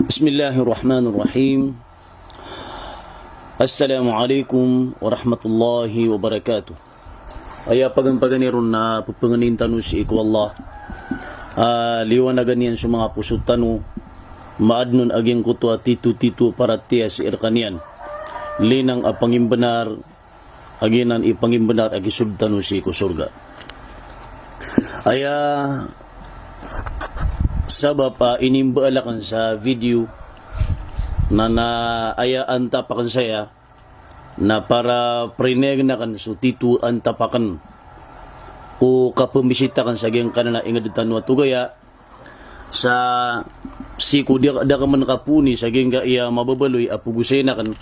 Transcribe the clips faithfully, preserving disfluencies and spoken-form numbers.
Bismillahirrahmanirrahim. Assalamu alaikum warahmatullahi wabarakatuh. Aya paganpagan iron na pepengenen tano sii ko Allah. Ah, liwanagan iyan so manga poso tano, maadn on a giyangkoto a tito-tito paratiyaya sii rekaniyan. Linang a pangimbenar, a giyanan i pangimbenar a gisold tano sii ko sorga. Aya sabap a inimbaal aken sa video na, na aya antap aken saya, na para prinegen aken so tito antap aken ko kapembisita aken sa giyangkanan a inged tano a Tugaya, sa sii ko da, da ka man kapooni sa giyangkaya mababaloy a pogosayin aken,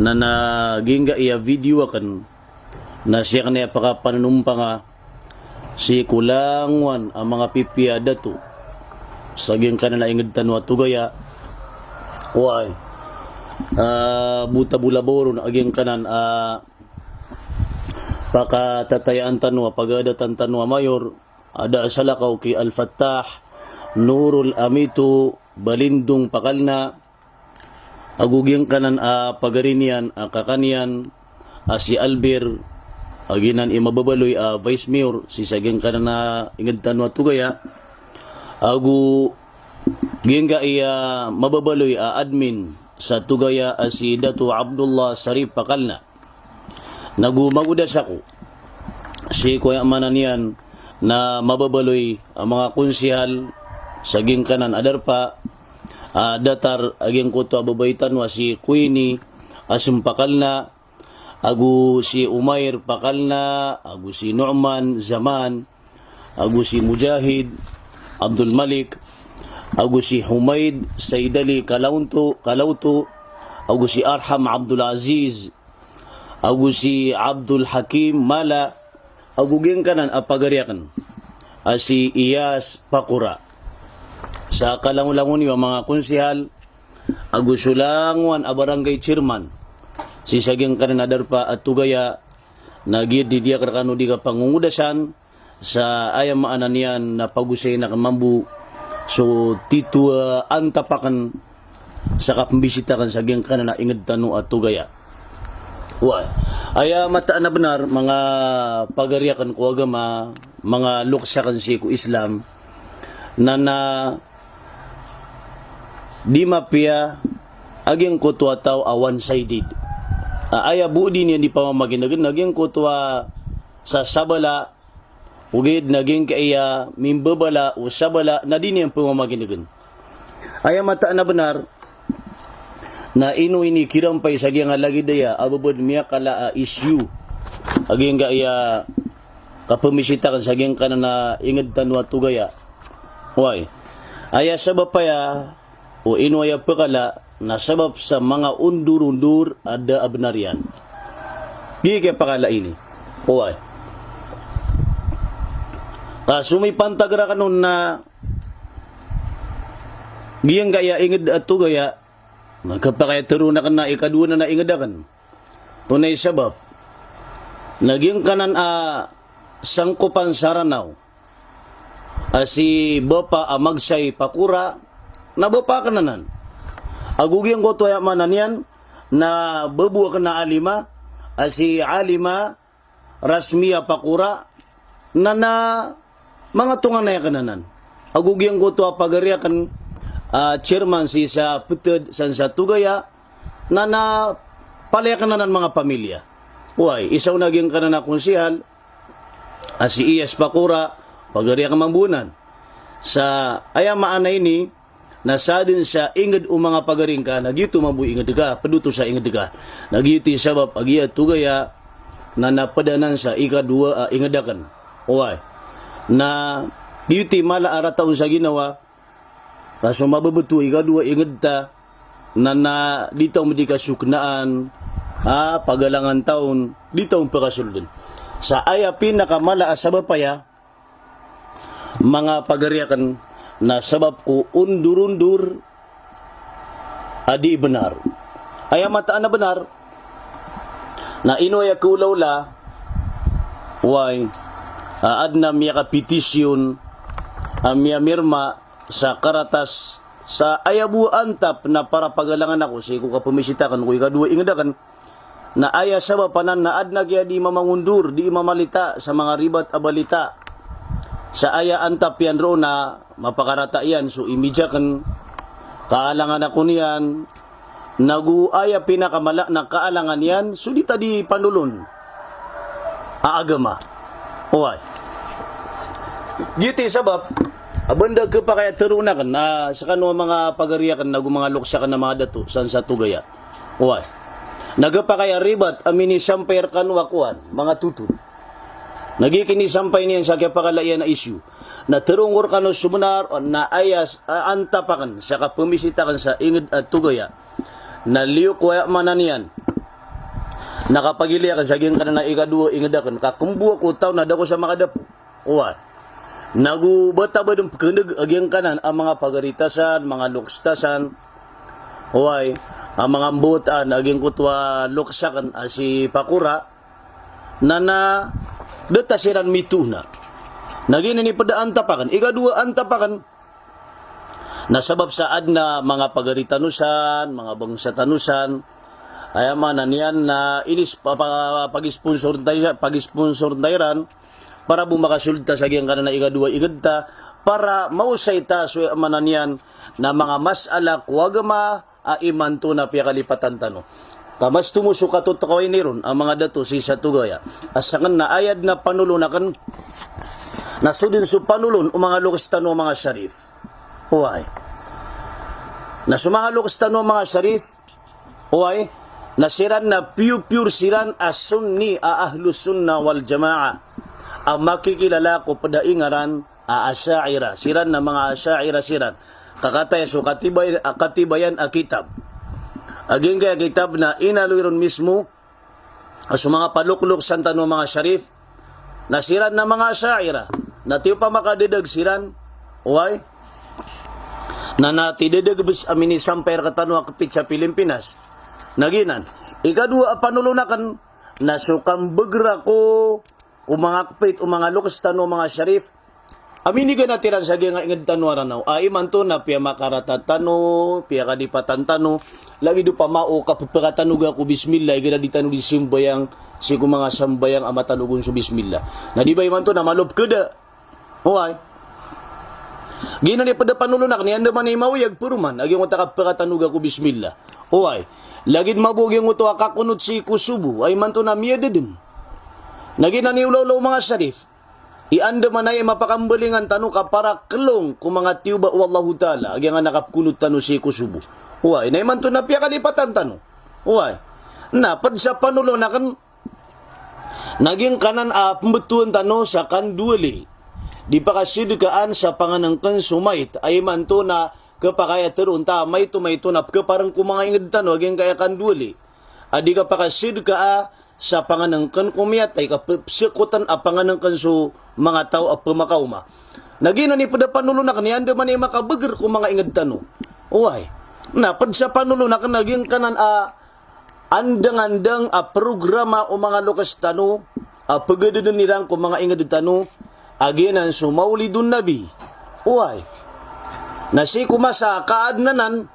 na, na giyangkaya video aken, na sii aken aya pakapanonompanga sii ko langowan a manga pipiya a dato sa giyangkanan a inged tano a Tugaya. Oway. Ah, bo ta bo labaw ron a giyangkanan a pakatatayaan tano a pagaadatan tano a mayor, a da a salakaw ki Al-Fattah Nurul Amito Balindong Pakalna, ago giyangkanan a pagari niyan a kaka niyan a si Albert, a giyanan i mababaloy a vice mayor sii sa giyangkanan a inged tano a Tugaya, ago giyangkaya mababaloy a admin sa Tugaya a si Dato Abdullah Sarip Pakalna. Nago magodas ako sii ko aya maana niyan na mababaloy a manga konsehal sa giyangkanan a darpa a datar a giyangkoto a babay tano a si Queenie Asem Pakalna, ago si Umair Pakalna, ago si Nu'man Zaman, ago si Mujahid Abdul Malik, ago si Humaid Said Ali Kalauto, Kalauto, ago si Arham Abdul Aziz, ago si Abdul Hakim Mala, ago giyangkanan a pagari aken a si Iyas Pakora. Sa kalangolangon iyo a manga konsehal, ago so langowan a barangay chairman sii sa giyangkanan a darpa a Tugaya, na giya di diya rekano di kapangongodasan, sa aya maana niyan na pagosayin aken mambo so tito a antap aken sa kapembisita aken sa giyangkanan a inged tano a Tugaya. Oway. Aya mataan a benar, manga pagari aken ko agama, manga loks aken sii ko Islam, na, na di mapiya a giyangkoto a taw a one-sided. A, aya bo di niyan di pamamaginegen a giyangkoto a sa sabala, ogaid na giyangkaya mimbabala o sabala na di niyan pamamaginegen. Aya mataan a benar, na ino inikirampay sa giyangkaya lagid aya a babad miyakala a issue a giyangkaya kapembisita aken sa giyangkanan a inged tano a Tugaya. Oway. Aya sabap aya, o ino aya pekala, na sabap sa manga ondor-ondor a da a benar iyan. Di kiyapakala ini. Oway. Ka so mipantag raken on na giyangkaya inged a Tugaya, na kapakay a tero aken na ikadowa na inged aken. Tonaa i sabap? Na giyangkanan a sangkopan sa Ranaw a si Bapa a Magsay Pakora, na bapa aken anan. Ago giyangkoto aya maana niyan na babo aken a Alima, a si Alima Rasmia Pakora, na, na manga tonganay aken anan. Ago giyangkoto a pagari aken a chairman sii sa Peted san sa Tugaya, na, na palaya aken anan manga pamilya. Oway, isa on a giyangkanan a konsehal a si Iyas Pakora, pagari aken mambo anan. Sa aya maana ini, na sadn sa inged o manga pagari ngka, na giyoto mambo i inged ka, ped oto sa inged ka. Na giyoto i sabap a giya Tugaya na, na ped anan sa ikadowa a inged aken. Oway. Na giyoto i mala a rata on sa ginawa, ka so mabebeto a ikadowa a inged ta, na, na di ta on di kasoknaan a pagalangan ta on, di ta on pekasolden. Sa aya pinakamala a sabap aya, manga pagari aken, na sabap ko ondor-ondor a di benar. Aya mataan a benar, na ino aya kaolaola, oway, a adn a miyakapetisyon a miyamirma sa karatas Sa aya bo a antap na para pagalangan ako sii ko kapamisita akn ko ikadowa ingd akn, na aya sabap anan na adn a giya di mamangondur, di mamalita sa manga ribat a balita. Sa aya antap iyan roo na mapakarata iyan so image akn, kaalangan ako niyan, nago aya pinakamala na kaalangan iyan so di ta di panolon a agama. Oway. Giyoto i sabap a banda khapakay a tharoon akn a skano a manga pagari akn nago manga loks akn a manga dato san sa Tugaya. Oway. Na khapakay a ribat a minisampay rkano a kowan, manga totol. Na giya kinisampay niyan sa kiyapakala iyan a issue. Na tharoon ko rkano so bnar na aya s-, a antap akn sa kapamisita akn sa ingd a Tugaya. Na liyo ko aya maana niyan na kapagilay akn sa giyangkanan a ikadowa ingd akn, ka kmbo ako taw na da ako sa makadapo. Oway. Nago bata ba dn pkhan'g a giyangkanan a manga pagari ta san, manga loks ta san. Oway. A manga mbawtaan a giyangkoto a loks akn a si Pakora. Na, na da ta siran mitoona. Na giyanan i pd a antap akn. Ikadowa a antap akn na sabap sa adn a manga pagari tano san, manga bangsa tano san, aya maana niyan na inis pa, pa, pag-sponsor ta, pag-sponsor ta iran para bo makasold ta sa giyangkanan a ikadowa ingd ta, para maosay ta so aya maana niyan na manga masala ko agama a imanto na piyakalipatan tano. Ka mas tomo so katotokawi niron a manga dato sii sa Tugaya. A sakn na aya dn a panolon akn na so dn so panolon o manga loks tano a manga Sharif. Oway. Na so manga loks tano a manga Sharif, oway, na siran na pure, pure siran a Sunni a Ahlus Sunnah wal Jamaah. A makikilala ko pd a ingaran a Asha'ira. Siran na manga Asha'ira siran. Ka kataya so katibay-, a katibayan a kitab. A giyangkaya kitab na inaloy ron mismo a so manga palokloksan tano a manga Sharif, na siran na manga Asha'ira, na tiyopa makadadag siran, oway, na, na ti dadagbs a minisampay rktano a kpit sa Pilimpinas. Na giyanan, ikadowa a panolon akn, na so kambgr ako ko manga kpit o manga loks tano a manga Sharif, a miniganat iran sa giyangkai a ingd tano a Ranaw. A imanto na piyamakarata tano, piyakalipatan tano, lagid o pamao ka pphakatanog ako bismillah, igira di tano di sambayang sii ko manga sambayang a matanogon so bismillah. Na di ba imanto na malo pkhada. Oway. Giyanan i pd a panolon akn, aya andamanaya i maoyag paroman a giyangkoto a kaphakatanog ako bismillah. Oway. Lagid mambo giyangkoto a kakunot sii ko sobo, a imanto na miyadadn. Na giyanan i olaola o manga Sharif. I andamanaya i mapakambalingan tano ka para klong ko manga tiyoba o Allahu Ta'ala a giyangkanan a kapkunot tano sii ko sobo. Oway, na imanto na piyakalipatan tano. Oway. Na pd sa panolon akn na giyangkanan a pmbtowan tano sa kandowali. Di pakasadkaan sa pangnngkn so mayit a imanto na khapakay a tharoon ta a maito-maito na pkhaparng ko manga ingd tano a giyangkaya kandowali. A di kapakasadkaa sa pangnngkn ko miyatay ka p-, psakotn a pangnngkn so manga taw a pmakaoma. Na giyanan i pd a panolon akn, aya andamanaya i makabgr ko manga ingd tano. Oway. Na pd sa panolon akn na giyangkanan a andang-andang a programa o manga loks tano a pgadadn iran ko manga ingd tano a giyanan so Maulidun Nabi. Oway. Na sii ko masa a kaadn anan,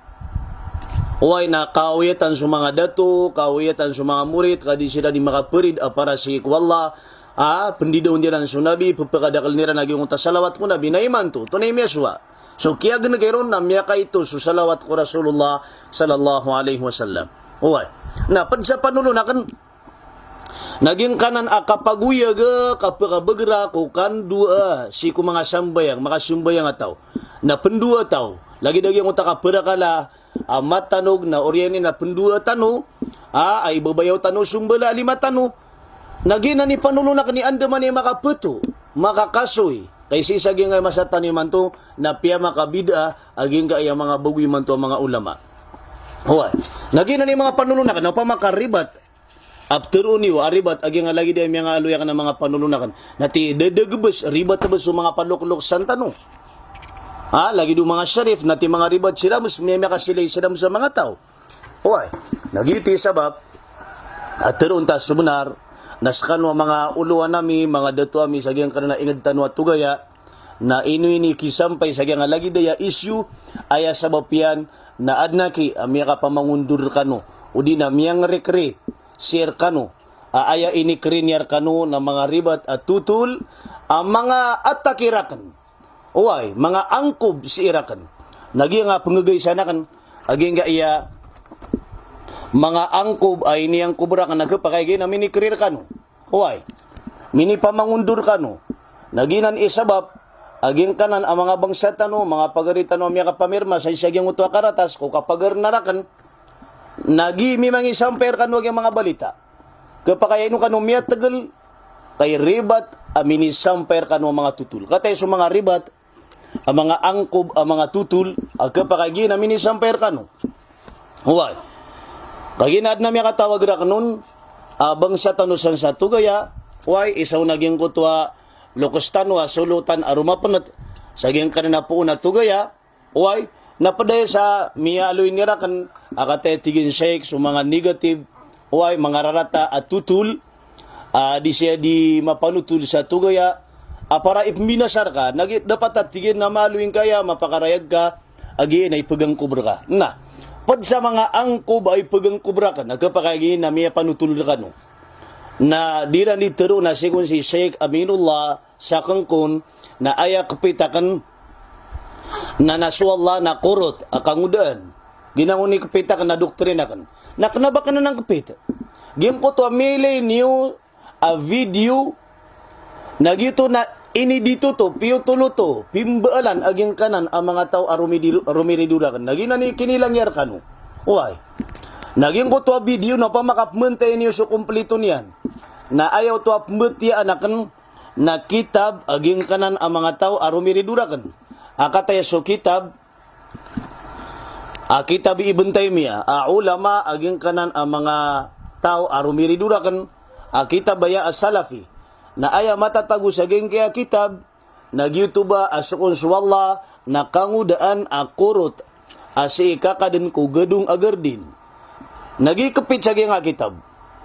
oway, na kaoyatan so manga dato, kaoyatan so manga morit, ka di siran di makaparid a para sii ko Allah, a pndidaon iran so Nabi, pphakadakln iran a giyangkoto a salawat ko Nabi, na imanto, tonaa i miyasowa. So kiyagnk iron na miyakaito so salawat ko Rasulullah sallallahu alaihi wasallam. Oway. Na pd sa panolon akn, na giyangkanan a kapagoyag, kapakabgr ko kandowa sii ko manga sambayang, makasambayang a taw. Na pndowa taw. Lagid a giyangkoto a kaprakala a matanog na oriyan iyan a pndowa tano, a, a ibabayaw tano so mbala a lima tano. Na giyanan i panolon akn, aya andamanaya i makapato, makakasoy. Ka sii sa giyangkai a masa tano imanto na piyamakabid'ah a giyangkai a manga bagoy imanto a manga ulama. Oway. Na giyanan i manga panolon akn, na opama ka ribat a ptharoon iyo a ribat a giyangkai a lagid a miyangaaloy akn a manga panolon akn, na ti dadagbs, ribat bs o manga palokloksan tano. Ha, lagid o manga Sharif, na ti manga ribat siran bs, miyamiyakasilay siran bs a manga taw. Oway, na giyoto i sabap a tharoon ta so bnar, na skano a manga olowan ami, manga dato ami sa giyangkanan a ingd tano a Tugaya, na ino ini kisampay sa giyangkai a lagid aya issue, aya sabap iyan na adn aki a miyakapamangondur rkano, odi na miyangrikri sii rkano, a aya inikri niyan rkano na manga ribat a totol, a manga atake rakn. Oway, manga angkob sii rakn. Na giyangkai a pnggay san akn, a giyangkai a manga angkob a iniyangkob rakn na khapakay giya na minikri rkano. Oway, minipamangondur rkano. Na giyanan i sabap a giyangkanan a manga bangsa tano, manga pagari tano a miyakapamirma sa isa giyangkoto a karatas ko kapagari rakn, na giya mimangisampay rkano a giyangkai a manga balita. Khapakay a ino kano miyatgl, ka i ribat a minisampay rkano a manga totol. Kataya so manga ribat a manga angkob a manga totol, a khapakay giya na minisampay rkano. Oway. Ka giya na adn a miyakatawag rakn on a bangsa tano san sa Tugaya, oway, isa on a giyangkoto a loks tano a solotan a romapnt sa giyangkanan a poon a Tugaya, oway, na pd aya sa miyaaloy niyan rakn a kataya tig iyan Sheikh so manga negative, oway, manga rarata a totol, a di siya di mapanotol sa Tugaya, a para ipmbinasa rka, na giya dapat a tig iyan na maaloy ngka aya, mapakarayag ka, a giya na ipgangkob rka. Na pd sa manga angkob a ipgangkob rakn, a khapakay giya na miyapanotol rkano. Na di ran di tharoon a sii kon si Sheikh Aminullah, sakn kon na aya kpit akn na, na so Allah na korot a kangodaan. Giyanan i kpit akn na doktrin akn. Na kna ba kn anan kpit. Giyangkoto a miilay niyo a video na giyoto na inidit oto, piyotol oto, pimbaalan a giyangkanan a manga taw a romidi-, romirido rakn. Na giyanan i kinilang iyan rkano. Oway. Na giyangkoto a video na opama ka pmbtiyaan iyo so komplito niyan, na aya oto a pmbtiyaan akn na kitab a giyangkanan a manga taw a romirido rakn. A kataya so kitab a kitab i Ibn Taymiyyah, a ulama a giyangkanan a manga taw a romirido rakn, a kitab aya a Salafi. Na aya matatago sa giyangkai a kitab, na giyoto ba a so kon so Allah na kangodaan a korot a sii kakadn ko gadong a gardin. Na giya i kpit sa giyangkai a kitab.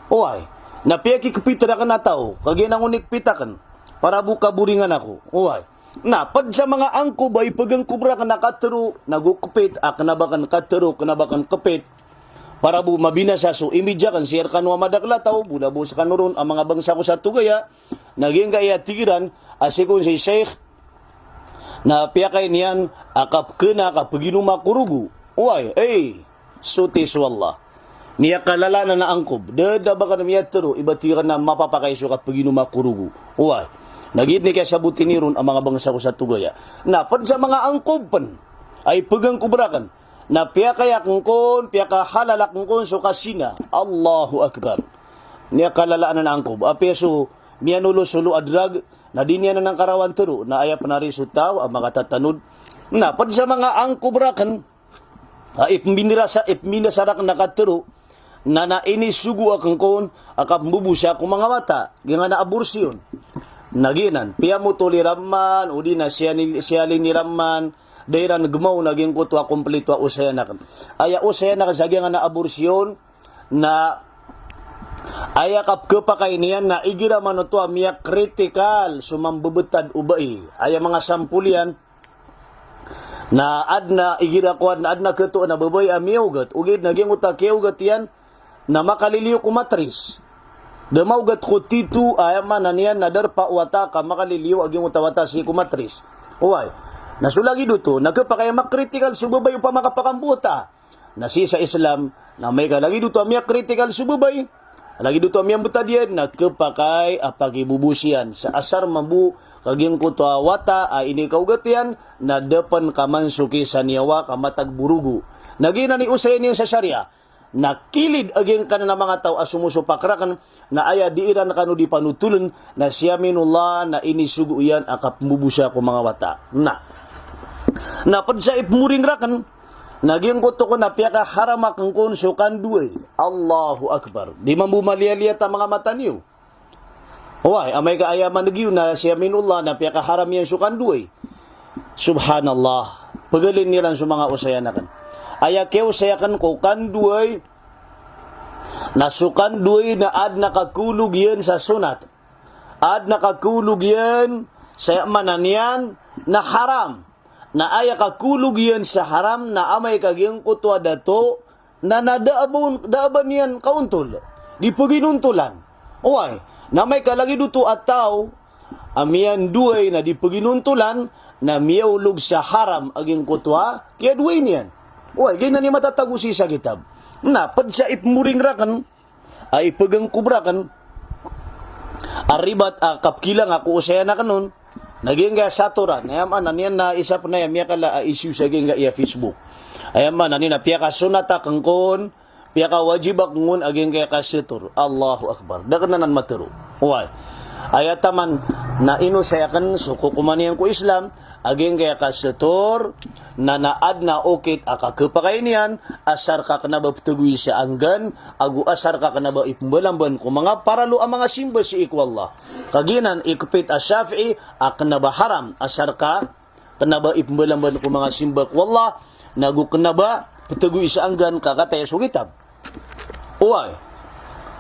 Oway. Na piyakikpit rakn a taw, ka giyanan i kpit akn. Para bo kaboringan ako. Oway. Na pd sa manga angkob a ipgangkob rakn a katharo, nago kpit, a kna ba kn katharo, kna ba kn kpit. Para bo mabinasa so image akn sii rkano a madakl a taw, bo na bo skano ron a manga bangsa ko sa Tugaya, na giyangkai a tig iran a sii kon si Sheikh, na piyakay niyan a kapkna, kapginoma ko rogo. Oway, ey. Soti so Allah. Miyakalala anan a angkob. Da, da ba kn miyatharo, iba tig iran na mapapakay so kapginoma ko rogo. Oway. Na giya dn i kiyasaboti niyo ron a manga bangsa ko sa Tugaya. Na pd sa manga angkob pn a ipgangkob rakn, na piyakay akn kon, piyakahalal akn kon so kazina. Allahu Akbar. Miyakalala anan a angkob. Apiya so miyanolosolo a drug, na di niyan anan karawan tharo, na aya pn ari so taw a makatatanod. Na pd sa manga angkob rakn a ipmbinirasa, ipmbinasa rakn a katharo, na, na inisogo akn kon a kapmbobosa ko manga wata, giyangkanan a abortion. Na giyanan, piyamotol iran man, odi na siyani-, siyalin iran man, da iran gmaw na giyangkoto a komplito a osayan akn. Aya osayan akn sa giyangkanan a abortion, na aya kapkhapakay niyan na igira man oto a miyakritical so mambebetad o bai. Aya manga sampol iyan, na adn a igira kowan, na adn a khatoon a babay a miyaogat. Ogaid na giyangkoto a kiyaogat iyan na makaliliyo ko matris. Da maogat ko tito, aya maana niyan na darpa o wata ka makaliliyo a giyangkoto a wata sii ko matris. Oway. Na so lagid oto, na khapakay a makritikal so babay opama ka pakamboota. Na sii sa Islam, na amay ka lagid oto a miyakritical so babay, lagid oto a miyambetad iyan, na khapakay a pakibobos iyan sa asar mambo ka giyangkoto a wata a inikaogat iyan, na da pn kamansoki sa niyawa ka matag bo rogo. Na giyanan i osayan iyan sa Sharia, na kilid a giyangkanan a manga taw a somosopak rakn, na aya di iran kano di panotoln, na si Aminullah na inisogo iyan a kapmbobosa ko manga wata. Na, na pd sa ipmoring rakn, na giyangkoto kon na piyakaharam akn kon so kandoay. Allahu Akbar. Di mambo maliyaliyat a manga mata niyo. Oway, amay ka aya maneg iyo na si Aminullah na piyakaharam iyan so kandoay. Subhanallah. Pgalin iran so manga osayan akn. Aya kiyaosay akn ko kandoay, na so kandoay na adn a kakolog iyan sa sonat. Adn a kakolog iyan sa aya maana niyan na haram. Na aya ka kolog iyan sa haram na amay ka giyangkoto a dato na, na da a ba on, da a ba niyan kaontol. Di paginontolan. Oway, na amay ka lagid oto a taw a miyandoay na di paginontolan, na miyaolog sa haram a giyangkoto a kiyadoay niyan. Oway, giyanan i matatago sii sa kitab. Na pd sa ipmoring rakn a ipgangkob rakn a ribat a kapkilang a ko osayan akn on, na giyangkaya sator an, aya maana niyan na isa pn aya miyakala a issue sa giyangkaya Facebook. Aya maana niyan na piyakasonat akn kon, piyakawajib akn kon a giyangkaya kasator. Allahu Akbar. Da akn anan matero. Oway. Aya taman na inosay akn so kokoman iyan ko Islam, a giyangkaya kasator, na, na adn a okit a kakepakay niyan, asar ka kna ba pthagoy sa anggan, ago asar ka kna ba ipmbalamban ko manga paralo a manga simba sii ko Allah. Kagiya nan i kpit a Shafi'i a kna ba haram, asar ka kna ba ipmbalamban ko manga simba ko Allah, na go kna ba pthagoy sa anggan ka kataya so kitab. Oway.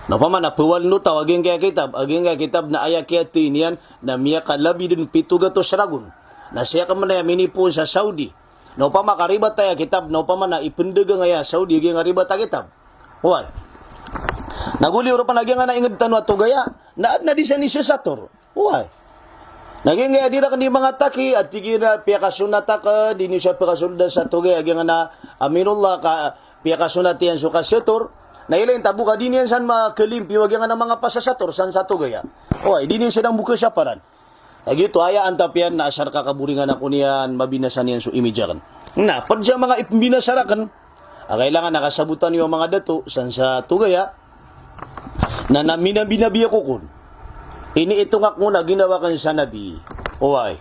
Na opama na pawal o taw a giyangkaya kitab, a giyangkaya kitab na aya kiyathay niyan na miyakalabi dn pito gatos ragon. Na sii akn man aya minipoon sa Saudi. Na opama ka ribat aya kitab, na opama na ipndagang aya Saudi a giyangkaya ribat a kitab. Oway. Na goliyo ropaan a giyangkana ingd tano a Tugaya, na adn a di san isasator. Oway. Na giyangkaya di rakn di manga taki, a tig iyan a piyakasonat akn, di niyo san pkasonoda sa Tugaya a giyangkana Aminollah ka piyakasonat iyan so kasator. Na ilay niyan ta bo ka di niyan san makalimpiyo a giyangkana manga pasasator san sa Tugaya. Oway, di niyan san bo kasaparan. Lagid oto aya antapiyan na asar ka kaboringan ako niyan, mabinasa niyan so image akn. Na pd sa manga ipmbinasa rakn a kailangan a kasabotan iyo a manga dato san sa Tugaya, na, na minabinabi ako kon. Iniitong akn a ginawa akn sa Nabi. Oway.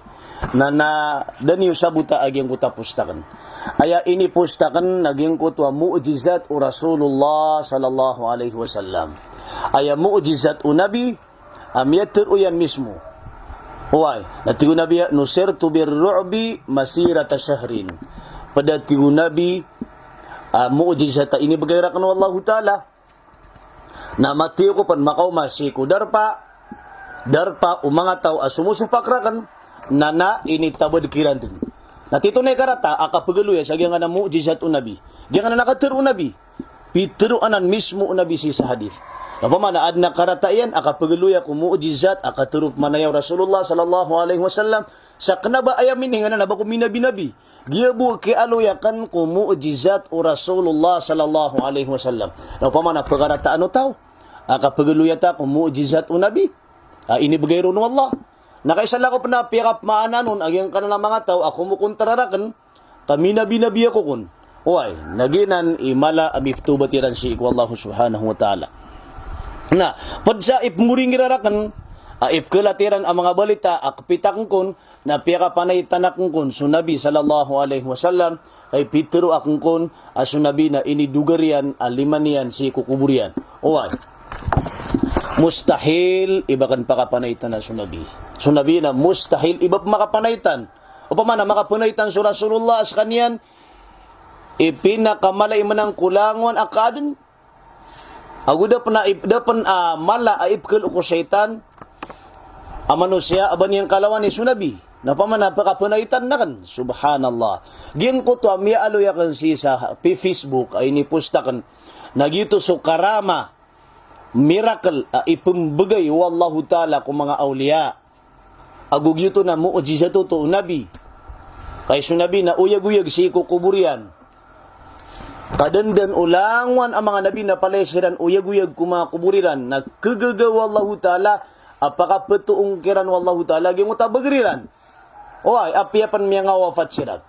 Na, na da niyo sabota a giyangkoto a post akn. Aya inipost akn na giyangkoto a mu'jizat o Rasulullah sallallahu alaihi wasallam. Aya mu'jizat o Nabi, a miyatharo iyan mismo. Oway, na tig o Nabi a, "Nusirtu bir-ru'bi masirata shahrin." Pd a tig o Nabi, a, mu'jizat a inibgay rakn o Allahu Ta'ala, na mathiyo ko pn makaoma sii ko darpa, darpa o manga taw a somosopak rakn, na, na initabad kiran dn. Na tito na i karata a kapagaloya sa giyangkana mu'jizat o Nabi. Giyangkana katharo o Nabi. Pitharo anan mismo o Nabi sii sa hadith. Opama na adn a karata iyan a kapagaloya ko mu'jizat a katharo pman aya o Rasulullah sallallahu alaihi wasallam, sa kna ba aya miyaningan anan a ba ko minabinabi. Giya bo kiyaaloy akn ko mu'jizat o Rasulullah sallallahu alaihi wasallam. Na opama na pkarataan o taw a kapagaloya ta ko mu'jizat o Nabi a inibgay ron o Allah. Na kaisa lako pn a piyakapmaanaan on a giyangkanan a manga taw a komokontra rakn, ka minabinabi ako kon. Oway, na giyanan i mala a mipthawbat iran sii ko Allah subhanahu wa ta'ala. Na pd sa ipmoring iran rakn a ipkhalat iran a manga balita a kpit akn kon, na piyakapanaitan akn kon so Nabi sallallahu alaihi wasallam, ka ipitharo akn kon a so Nabi na inidogar iyan a lima niyan sii ko kobor iyan. Oway. Mustahil i ba akn pakapanaitanan so Nabi. So Nabi na mustahil i ba pn makapanaitan. Opama na makapanaitan so Rasulullah a skaniyan i pinakamala i mnang ko langowan a kaadn. Ago da pn a ip-, da pn a mala a ipkhalk o shaytan a manosiya a ba niyan kalawani so Nabi. Na opama na pakapanaitan akn. Subhanallah. Giyangkoto a miyaaloy akn sii sa pi-, Facebook a inipost akn. Na giyoto so karama, miracle a ipmbgay o Allahu Ta'ala ko manga awliya. Ago giyoto na mu'jizat oto o Nabi. Kay so Nabi na oyagoyag sii ko kobor iyan. Ka dandan o langowan a manga nabi na palaya siran oyagoyag ko manga kobor iran, na kagaga o Allahu Ta'ala a pakaptoon kiran o Allahu Ta'ala giyangkoto a bagr iran. Oway, apiya pn miyangawafat siran.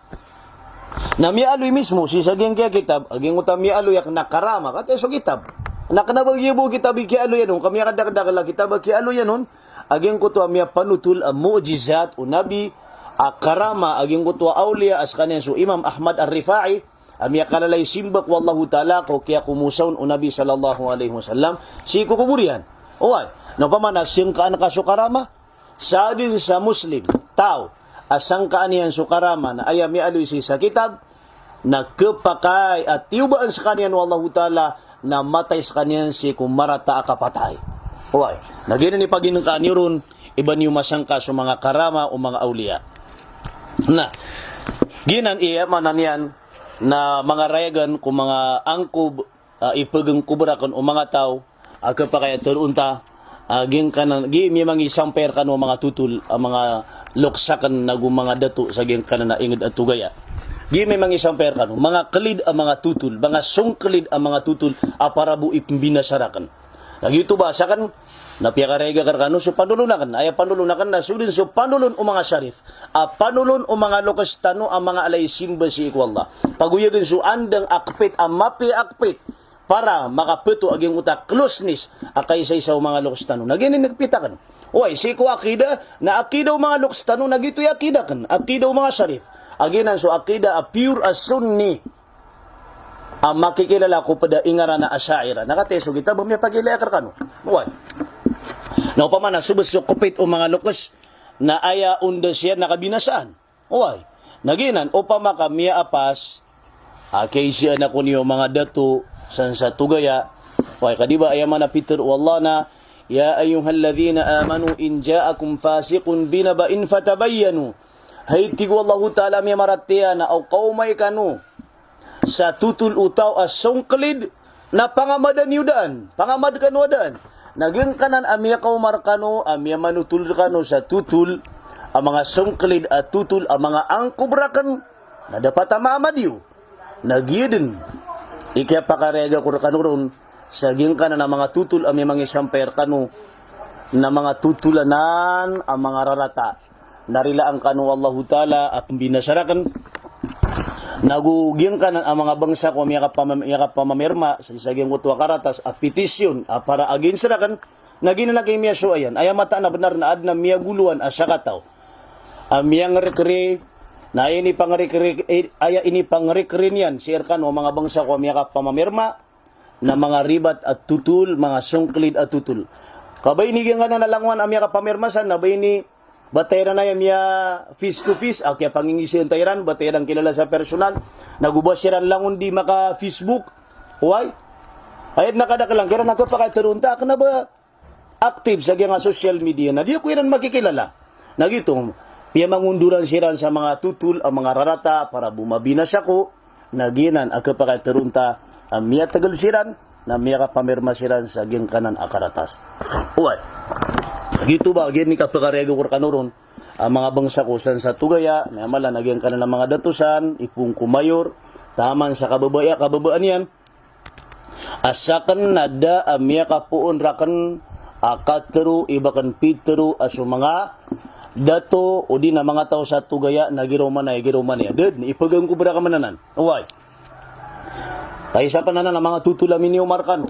Na miyaaloy mismo sii sa giyangkaya kitab, a giyangkoto a miyaaloy akn a karama, kataya so kitab. Na kna ba giya bo kitab i kiyaaloyan on, ka miyakadakdakl a kitab a kiyaaloyan on, a giyangkoto a miyapanotol a mu'jizat o Nabi, a karama, a giyangkoto a awliya a skaniyan so Imam Ahmad Ar-Rifa'i, a miyakalala i simba ko Allahu Ta'ala ko kiyakomosawn o Nabi sallallahu alaihi wasallam sii ko kobor iyan. Oway, na opama na sangkaan ka so karama, sadn sa Muslim, taw a sangkaan iyan so karama na aya miyaaloy sii sa kitab, na khapakay a tiyobaan skaniyan o Allahu Ta'ala na matay skaniyan sii ko marata a kapatay. Oway, na giyanan i paginngkaan iyo ron, i ba niyo masangka so manga karama o manga awliya. Na giyanan i maana niyan na manga rayagan ko manga angkob a ipegangkob raken o manga taw a kepakay a teroon ta a giyangkanan, giya i miyamangisampay rekano a manga totol a manga lokes aken nago manga dato sa giyangkanan a inged a Tugaya. Giya i miyamangisampay rekano, manga kelid a manga totol, manga songkelid a manga totol a para bo ipembinasa raken. Na giyoto ba saken, na piyakarayag ako rekano so panolon aken. Aya panolon aken na so den so panolon o manga sharif. A panolon o manga lokes tano a manga alay simba sii ko Allah. Pagoyagen so andang a kepit a mapiya a kepit para makapeto a giyangkoto a closeness a kaisaisa o manga lokes tano. Na giyanan i kepit aken. Oway, sii ko akida, na akida o manga lokes tano, na giyoto i akida aken. Akida o manga sharif. A giyanan so akida a pure a Sunni. A makikilala ko ped a ingaran a Asha'irah. Na katii so kitab a miyapakilala ko rekano. Oway. Na opama na so bes so kepit o manga lokes na aya ondes iyan na kabinasaan. Oway. Na giyanan, opama ka miyaapas a kiyaisaan ako niyo manga dato san sa Tugaya. Oway, ka di ba aya maana a pitero o Allah na, "Ya ayyuhalladhina amanu in ja'akum fasiqun binaba'in fatabayyanu." Hay, tig o Allahu Ta'ala, miyamaratiyaya na o kaoma rekano sa totol o taw a songkelid, na pangamada niyo daan, pangamad kano a daan. Na giyangkanan a miyakaoma rekano, a miyamanotol rekano sa totol a manga songkelid a totol a manga angkob raken, na dapat a maamad iyo. Na giya den i kiyapakarayag ako rekano ron, sa giyangkanan a manga totol a miyamangisampay rekano na manga totol anan a manga rarata. Na rilaan kano o Allahu Ta'ala a pembinasa raken. Nago giyangkanan a manga bangsa ko a miyakapama-, miyakapamamirma sa, sa giyangkoto a karatas a petisyon a para against raken. Na giyanan a kimiyasowa iyan. Aya mataan a benar na aden a miyagolowan a sakataw a miyangrikri, na aya inipangrikri, eh, aya inipangrikri niyan sii rekano a manga bangsa ko a miyakapamamirma na manga ribat a totol, manga songkelid a totol. Ka ba ini giyangkanan a langowan a miyakapamirma san, na ba ini ba ta iran aya miya face to face, a kiyapangingisayan ta iran, ba ta iran kilala sa personal, nago ba siran langon di maka-Facebook. Oway. Aya den a kadaklan kiran a kepakay a teroon ta, kena ba active sa giyangkai a social media, na di ako iran makikilala. Na giyoto, piyamangondoran siran sa manga totol a manga rarata para bo mabinasa ko, na giyanan a kepakay a teroon ta a miyategel siran, na miyakapamirma siran sa giyangkanan a karatas. Oway. Giyoto ba, giyanan i kapakarayag ako rekano ron a manga bangsa ko san sa Tugaya, na mala na giyangkanan a manga dato san, ipon ko mayor, taman sa kababaya, kababaan iyan, a saken na da a miyakapoon raken a katero i ba ken pitero a so manga dato odi na manga taw sa Tugaya na giraw man aya, giraw man aya. Da den, ipegangkob raken man anan. Oway. Ka isa pen anan a manga totol a minioma rekano.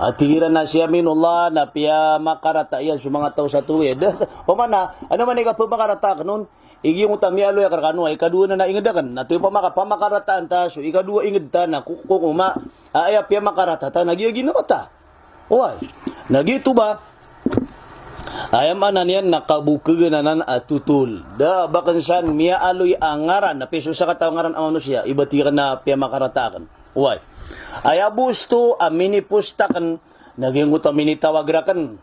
A tig iran a si Aminullah na piyamakarata iyan so manga taw sa Tugaya. Da, opama na, ano man i kapamakarata aken on, Igi ngota miyaaloy akn rkano a ikadowa na ingd akn. Na tig opama ka pamakarataan ta so ikadowa ingd ta na ko-, kokoman a aya piyamakarata ta na giya ginawa ta. Oway. Na giyoto ba? Aya maana niyan na kabokhagan anan a totol. Da a ba akn san miyaaloy a ngaran, na piso sakataw a ngaran a manosiya, iba tig akn na piyamakarata akn. Oway. Aya bosto a minipost akn, na giyangkoto a minitawag rakn.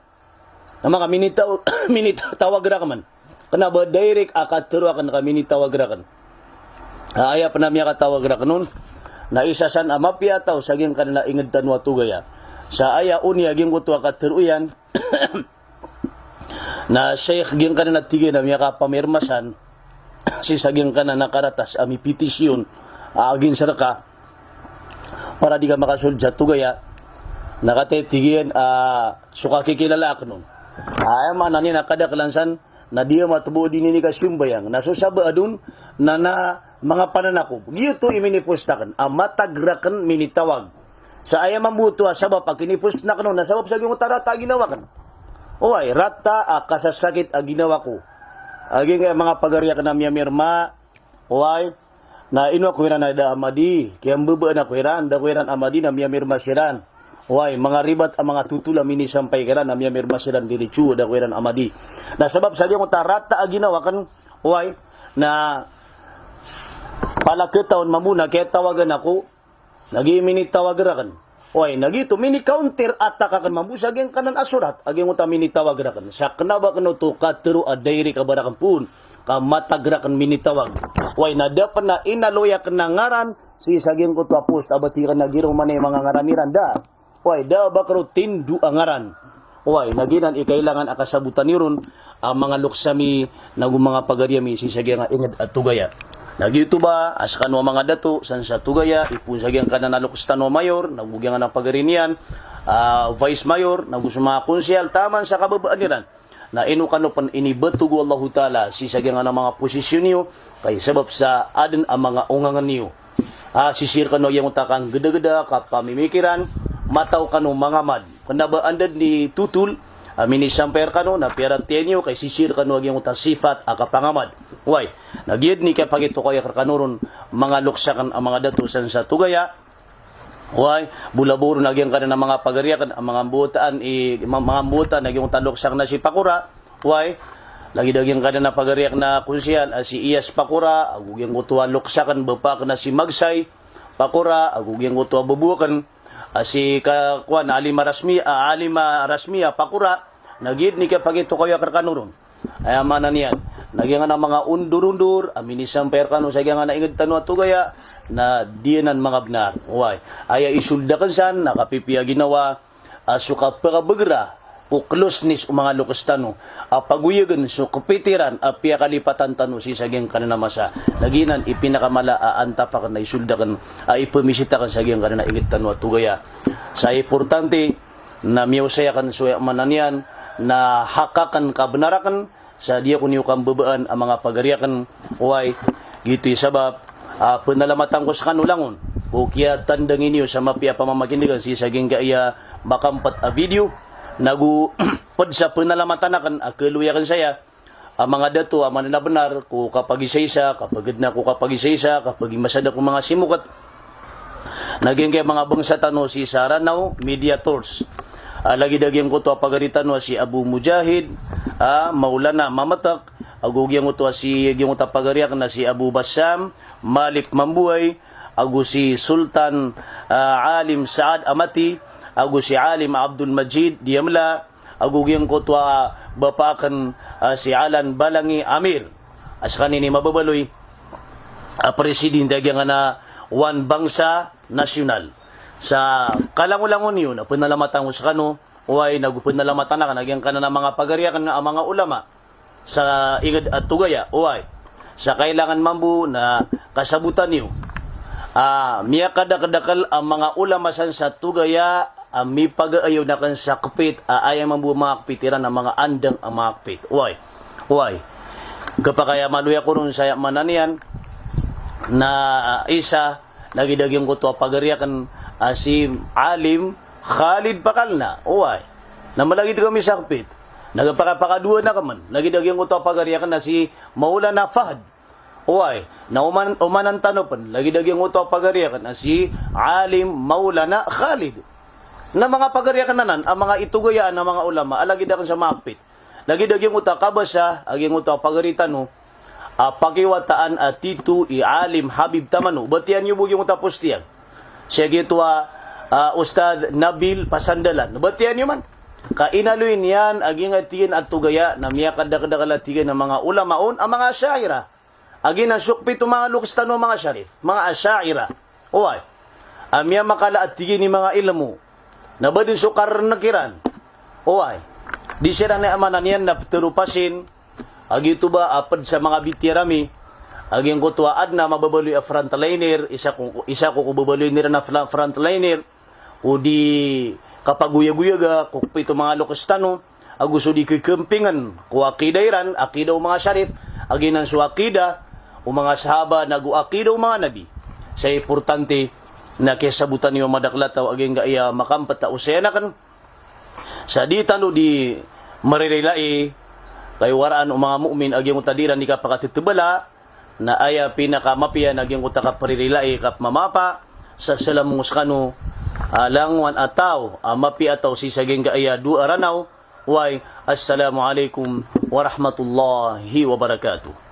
Na maka minitaw-, minitawag rakn man. Kna ba direct a katharo akn ka minitawag rakn. A aya pn a miyakatawag rakn on na isa san a mapiya a taw sa giyangkanan a ingd tano a Tugaya. Sa aya on iya giyangkoto a katharo iyan na Sheikh giyangkanan a tig iyan a miyakapamirma san sii sa giyangkanan a karatas a mipitisyon a against rka para di ka makasold sa Tugaya, na katii tig iyan a so kakikilala akn on. A aya maana niyan na kadaklan san na di a matbo a di niyan ikasambayang. Na so sabaad on na, na manga pananakob. Giyoto i minipost akn a matag rakn minitawag. Sa aya mambo oto a sabap a kinipost akn on na sabap sa giyangkoto a rata a ginawa akn. Oway, rata a kasasakit a ginawa ko. A giyangkaya manga pagari akn a miyamirma, oway, na ino ako iran a da amadi, kiyambabaan ako iran, da ako iran amadi na miyamirma siran. Oway, manga ribat a manga totol a minisampay kiran na miyamirma siran diritso, da ako iran amadi. Na sabap sa giyangkoto a rata a ginawa akn, oway, na palakatawan mambo na kiyatawagan ako, na giya minitawag rakn. Oway, na giyoto, mini-counter attack akn mambo sa giyangkanan a sorat a giyangkoto a minitawag rakn. Sa kna ba akn oto katharo a direct a ba rakn poon ka matag rakn minitawag. Way, na da pn a inaloy akn a ngaran sii sa giyangkoto a post a batikan a giraw man i manga ngaran iran, da. Way, da a ba karo tindo a ngaran. Way, na giyanan i kailangan a kasabotan iyo ron a manga loks ami nago manga pagari ami sii sa giyangkai a ingd a Tugaya. Na giyoto ba a skano a manga dato san sa Tugaya, ipoon sa giyangkanan a loks tano a mayor nago giyangkanan a pagari niyan, a vice mayor nago so manga konsehal, taman sa kababaan iran, na ino kano pn inibtho o Allahu Ta'ala sii sa giyangkanan a manga posisyon iyo, ka sabap sa adn a manga ongangn iyo. A sisii rkano a giyangkoto a kanggdagda, kapamimikiran, mataw kano mangamad. Kna ba anda dn i totol a minisampay rkano na piyaratiyaya niyo, ka sisii rkano a giyangkoto a sipat a kapangamad. Way, na giya dn i kiyapakitokawi akn rkano ron, manga loks akn a manga dato san sa Tugaya. Way, bo labo ron a giyangkanan a manga pagari akn a manga mbotaan i, ma-, manga mbotaan a giyangkoto a loks akn a si Pakora. Way, lagid a giyangkanan a pagari akn a konsehal a si Iyas Pakora, ago giyangkoto a loks akn, bapa akn a si Magsay Pakora, ago giyangkoto a babo akn a si ka-, kowan, Alima Rasmi-, a, Alima Rasmiya Pakora, na giya dn i kiyapakitokawi akn rkano ron. Aya maana niyan na giyangkanan a manga ondor-ondor a minisampay rkano sa giyangkanan a ingd tano a Tugaya, na di anan manga bnar. Way, aya isold akn san na kapipiya ginawa a so kapakabagr ko closeness o manga loks tano a pagoyagn so kpit iran a piyakalipatan tano sii sa giyangkanan a masa. Na giyanan i pinakamala a antap akn a isold akn a ipmisit akn sa giyangkanan a ingd tano a Tugaya. Sa importante na miyaosay akn so, aya maana niyan na hak akn ka bnar akn, sa di ako niyo kambabaan a manga pagari akn. Way, giyoto i sabap a pnalamatan ko skano langon ko kiyatandang iyo sa mapiya a pamamakin'gan sii sa giyangkaya makampt a video. Nago pd sa pnalamatan akn a kaloy akn saya a manga dato a maana na bnar ko kapagisaisa, kapagdn ko kapagisaisa, kapagimasada ko manga simokt na giyangkaya manga bangsa tano sii sa Ranao Media Tours. A lagid a giyangkoto a pagari tano a si Abu Mujahid, a, Maulana Mametek, ago giyangkoto a si, giyangkoto a pagari akn a si Abu Bassam Malik Mambuay, ago si Sultan, a, Alim Saad Amati, ago si Alim Abdul Majid Diamla, ago giyangkoto a bapa akn, a, si Alan Balangi Amir. A skaniyan i mababaloy a presidente a giyangkanan a One Bangsa National. Sa kalangolangon iyo na pnalamatan ko skano, oway, nago pnalamatan akn a giyangkanan a manga pagari akn a manga ulama sa ingd a Tugaya, oway. Sa kailangan mambo na kasabotan iyo a miyakadakdakl a manga ulama san sa Tugaya a mipagaayon akn sa kpit a aya mambo a manga kpit iran a manga andang a manga kpit. Oway. Oway. Kapakay a maloy ako ron sa aya maana niyan na, a, isa, lagid a giyangkoto a pagari akn a si Alim Khalid Pakalna. Oway. Na malagid kami sa kpit. Na kapakapakadowa na kman, lagid a giyangkoto a pagari akn a si Maulana Fahd. Oway, na oman-, omanan tano pn, lagid a giyangkoto a pagari akn a si Alim Maulana Khalid. Na manga pagari akn anan a manga itugayaan a manga ulama a lagid akn sa mapit. Lagid a giyangkoto a kabasa a giyangkoto a pagari tano a pakiwataan a tito i Alim Habib Tamano. Batiya niyo bo giyangkoto a post iyan. Sii giyoto a, a, Ustadh Nabil Pasandalan. Batiya niyo man. Ka inaloy niyan a giyangkaya tig iyan a tugaya na miyakadakdakl a tig iyan a manga ulama on a manga Asha'irah. A giyanan so kpit o manga loks tano a manga Sharif, manga Asha'irah. Oway. A miyamakala a tig iyan i manga ilmo. Na ba dn so karnk iran. Oway. Di siran, aya maana niyan na ptharopasin a giyoto ba a pd sa manga bitiyara mi a giyangkoto a adn a mababaloy a frontliner, isa ko, isa ko ko babaloy iran a fla-, frontliner, o di kapagoyagoyaga ko kpit o manga loks tano, ago so di kikmpingn ko akida iran, akida o manga Sharif, a giyanan so akida o manga sahaba, nago akida o manga nabi. Sa importante na kiyasabotan iyo a madakl a taw a giyangkaya makampt a osayan akn, sa di tano di maririlai, kay waraan o manga mu'min a giyangkoto a di iran di kapakathtbala, na aya pinakamapiya na giyangkoto a kapririlai, kapmamapa, sa salam ko skano a langowan a taw a mapiya a taw sii sa giyangkaya dowa a Ranao, oway, assalamu alaikum warahmatullahi wabarakatuh.